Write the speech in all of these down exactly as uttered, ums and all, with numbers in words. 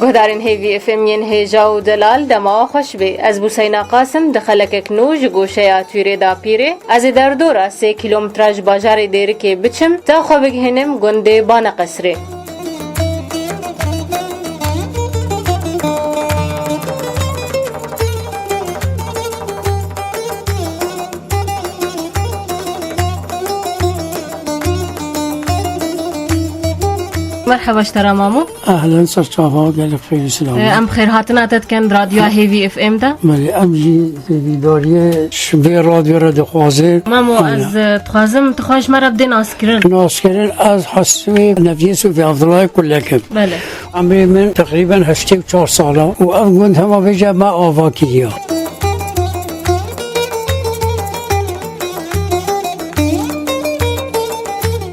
Guhdarên Hêvî F M yên hêja û delal, dema we xweş bê. Ez Bûseyna Qasim di xelekek nû ji goşeya Tûrê Dapîrê. Ez ê derdora sê kîlometre ji bajarê Dêrikê biçim, ta xwe bigihînim gundê Baneqesrê. Merheba ji te re mamo. Ehlen, ser çava, gelek xêr û silav. Em xêrhatina te dikin di radyoya Hêvî F M de. Belê, em jî hêvîdariyê ji vê radyo re dixwazin. Mamo, Haya. ez, e, dixwazim tu xwe ji me re bidê naskirin. Naskirin, ez Hesûyê Neviyê Sofî Evdilayê Kulek im. Belê. Emrê min teqrîben heştê û çar sal e û ev gund hema vêca me ava kiriye.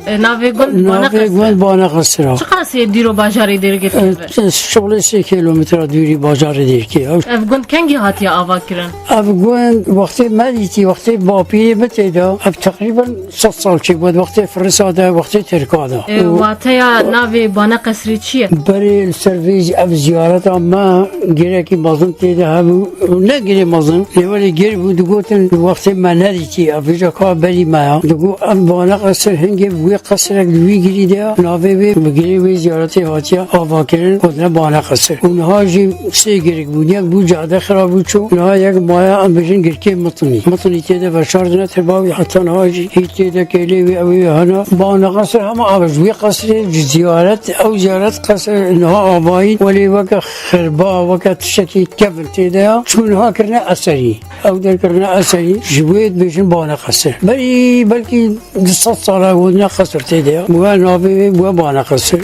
E, navê gund Navê Baneqesir e. gund Baneqesir e. Çiqas yê dîro bajarê Dêrikê tê E, vir? Şixulê sê kîlometre dûrî bajarê Dêrikê ye. Ev gund kengî hatiye ava kirin? Ev gund wextê me dîtî, wextê bapîrê min tê de, ev teqrîben sed sal çêbû, wextê Firisa de, wextê Tirka de. E, Û wateya navê Baneqesrê çi ye? Berê li ser vê ev ziyareta me gelekî mezin tê de hebû, ne gelê mezin, lê welê gel bû, digotin wextê me nedîtî, ev vêca ka berî me ya. Digot ev Baneqesir hingê bi wê qesrek li wî girî de ya, navê wê bi girê wê ziyaretê hatiye avakirin, gotine Baneqesir. Û niha jî sê girk bûn, yek bû cade xirab bû çû, niha yek maya em bêjin girkê Mitinî. Mitinî tê de veşardine tiba wî heta niha jî hîç tê de kêlê wî ew ê hene. Baneqesir hema ev ji wê qesrê ji ziyaret, ew ziyaret qesr niha avayî, welê weke xirba, weke tiştekî kevin tê de ya, çû niha kirine eserî. Ew der kirine eserî, ji wê dibêjin Baneqesir. Berî belkî du sed sala hûn ne qesir tê de ya. Bûye navê wê, bûye Baneqesir.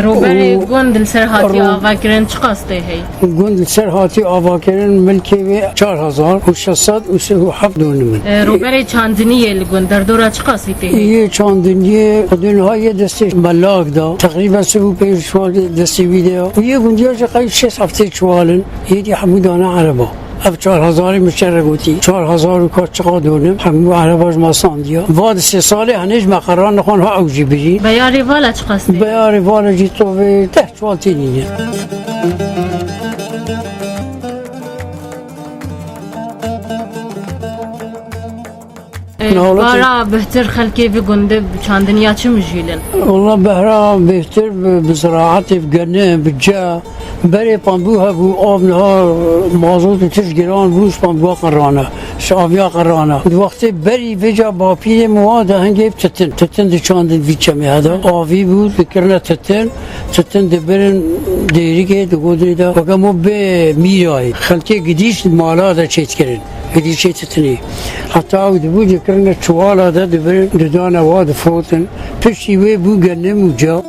Rûberê Û gund li ser hatiye Rû- avakirin çiqas tê heyî? Gund li ser hatiye avakirin milkê wê çar hezar û şeş sed û sî û heft dönüm in. E, rûberê çandiniyê li gund derdora çiqasî tê heyî? Yê çandiniyê xwedê niha yê destê melak da. Teqrîben sî û pênc çuwal destê wî de ya. Û yê gundiya jî qey şêst heftê çuwal in. Yê dî hemû dane ereba. Ev çar hezarê min şer re gotî. Çar hezar û ka çiqa dönüm. Hemû ereba ji me sandiya. Va di sê salê henê ji me qeran nixwan ha ew jî birî. Beyarê vala çiqas tê? Beyarê vala jî tovê deh çuwal tê nîne. E, Nahawlê bara bêhtir xelkê vî gundê bi çandiniya çi mijûl in? Wala behra bêhtir bi, bi ziraetê, bi genim, bi ce, berê pambû hebû, av niha mazot û tişt giran bû, ji pambûa qirane, ji aviya qirane. Di wextê berî vêca bapîrê min wa de hingê titin, titin diçandin vî çemê hede. Avî bû, dikirine titin, titin dibirin dêrikê, digotin de, weke mo bê mîrayê. Xelkê gidîş mala de çêdikirin. Êdî çê titinê. Heta ew dibû dikirine çuwala de dibirin, didane wa difirotin. Piştî wê bû genim û ca.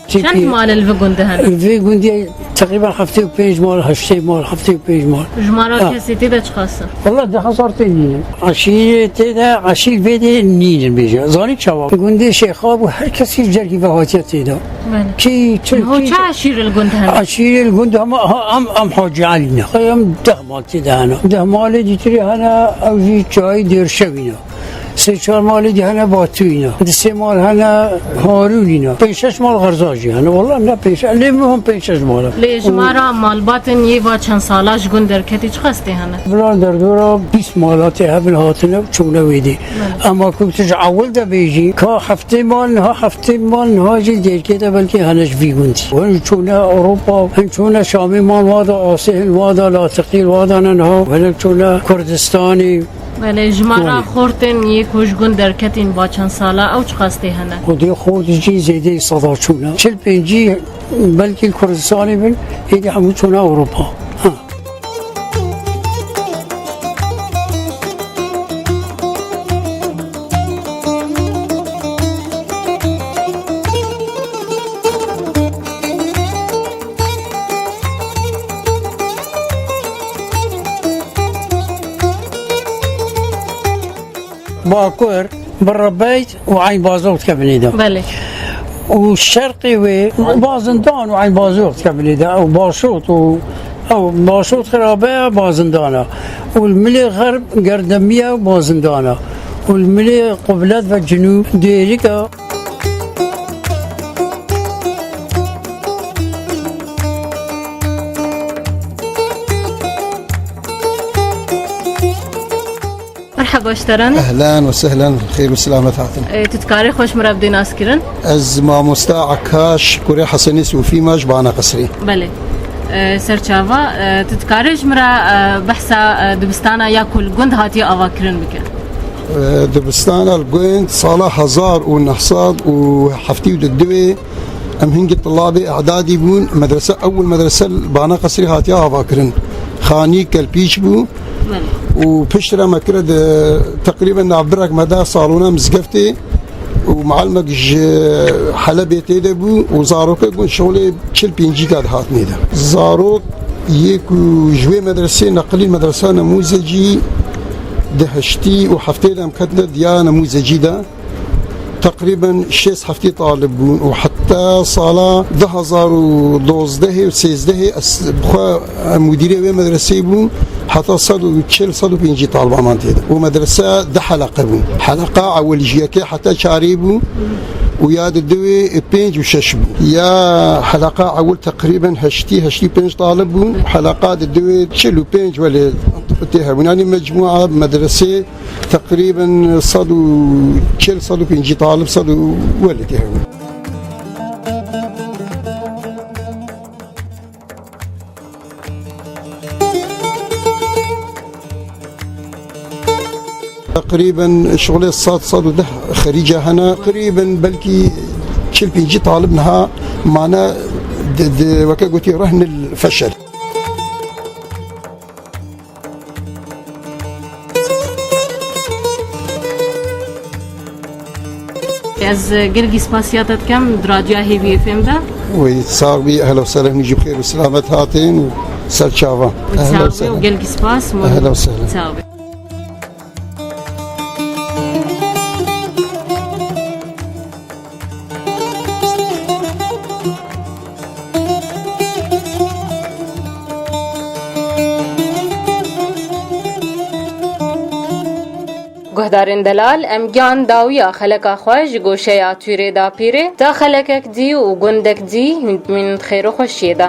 Çend mal li vî gundê hene? Vê gundê Teqrîben heftê û pênc mal, heştê mal, heftê û pênc mal. Jimara Ha. kesê tê de çiqas e? Wala du hezar tê nînin. Eşîrê tê de, eşîr vê dê nînin bêje. Zanî çawa? Gundê Şêxa bû, her kesî cerkî ve hatiye tê de. Belê. Kî, çi, Ho kî, çi eşîr li gund hene? Eşîrê li gund hema, ha, em, em Hacî Elî ne. Em deh mal tê de hene. Deh malê dîtirî hene, ew jî çayî Dêrşevî ne. Sê çar malê dî hene Batûyî ne. Di sê mal hene Harûnî ne. Pênc şeş mal Xerza jî hene. Wala ne pênc şeş, lê min hon pênc şeş mal e. Lê ji me re malbatên yê va çend sala ji gund derketî çiqas tê hene? Bila derdora bîst mala tê hebin hatine û çûne wê dê. Belê. Ema ku tu ji ewil de bêjî, ka heftê mal niha, heftê mal niha jî Dêrkê de belkî hene ji vî gundî. Hin çûne Ewropa, hin çûne Şamê mal wa da asê, hin wa da latiqî, wa da ne niha, hinek çûne Kurdistanê. Belê, jimara Belê. xortên yê ku ji gund derketîn va çend sala, ew çiqas tê hene? Xwedê xort jî zêdeyî seda çûne. Çil pêncî belkî li Kurdistanê bin, êdî hemû çûne Ewropa. Ha. Bakur, bi Rebeyt û Eyn Bazor dikevin êda. Belê. û şerqê wê bazindan û eyn bazort kevlê de û başot û ew başot xirabe ya bazindana û li milê xerb gerdemiye û bazindana û li milê qublet ve cinûb dêrika. Merhaba ji te re ne. Ehlen ve sehlen, xêr û selamet hatin. E, tu dikarî xwe ji min re bidî naskirin? Ez mamosta Ekaş, kurê Hesenê Sofî me ji Bana Qesrî. Belê. E, serçava, e, tu dikarî ji min re, e, behsa, e, dibistana ya ku li gund hatiye avakirin bike? E, dibistana li gund sala hezar û neh sed û heftê û du em hingî tulabê îdadî bûn. Medrese, ewil medrese li Bana Qesrî hatiye avakirin. Xanî kelpîç bû. Belê. Û piştre me kire di teqrîben navbirek me de salona mizgeftê û muallimek ji Helebê tê de bû û zarokek bûn şixulê çil pêncî ka dihatinê de. Zarok yê ku ji wê medresê neqilîn medresa nemûzecî di heştî û heftê de em ketine diya nemûzecî de. Teqrîben şêst heftê talib bûn û heta sala du hezar û dozdehê û sêzdehê ez bi xwe mudîrê wê medreseyê bûm. Heta sed û çil, sed û pêncî talibanan tê de. Û medrese du heleqe bû. Heleqa ewil ji yekê heta çarê bû û ya di duwê pênc û şeş bû. Ya heleqa ewil teqrîben heştî, heştî û pênc talib bûn. Heleqa di duwê çil û pênc welê tê hebûn. Yanî mecmûa medresê Teqrîben sed û çil, sed û pêncî talib, sed û welê tê hebûn. Teqrîben şixulê sed, sed û deh xerîca hene. Teqrîben belkî çil pêncî talib niha mane di, di, weke gotî rehnil feşel. Ez gelkî spasiya te dikem di Radyoya Hêviyê F M de. Wê sax bî, ehla û sehla, hûn jî bi xêr û selamet hatin û ser çava. Ehla û sehla. Gelkî spas. Ehla û sehla. Sax bî. Guhdarên delal, em gihan dawiya xeleka xwe ji goşeya tûrê dapîrê, ta xelekek dî û gundek dî hûn dimînin di xêr û xweşiyê de.